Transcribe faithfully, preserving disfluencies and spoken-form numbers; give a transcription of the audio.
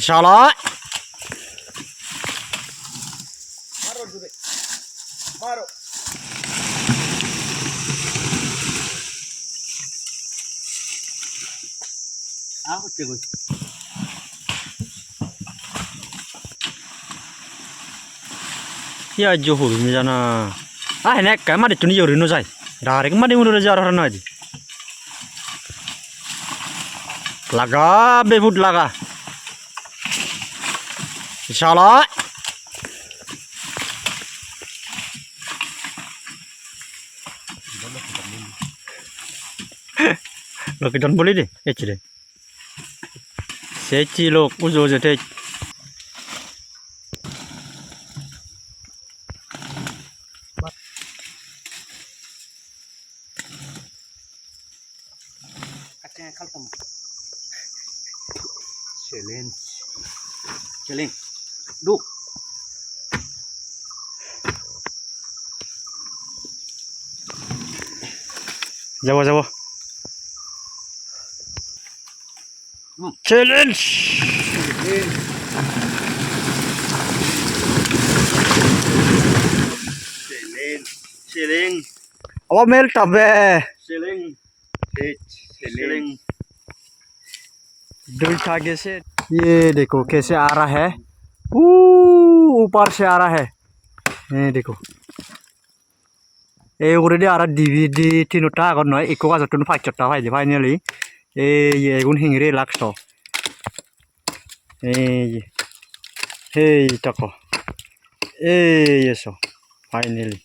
Sala. Ah, hocche goi. Hi ajjo huri no jana. Ah, hene ekka madittun iye guri no jai. Direct madi mudore jar hora noi di. Laga, befut laga. Sala. Loki don boli de, ecchi de. Secchi lok, ujo ujo te. Challenge. Challenge. Do. Jabo, jabo. Hmm. Challenge. Challenge. Challenge. Abo mel tabe. Challenge. Challenge. Dui thak gese. Ye dekho, kaise aa raha hai. Ooh, upar se aa raha hai. Ye dekho. Ei uguredi aro dibe, di tinotta agon noi, ekko gajottun pacchotta paide finally. Ei ye, igun hingiri elak so. Ei ye. Hei tako. Ei ye so. Finally.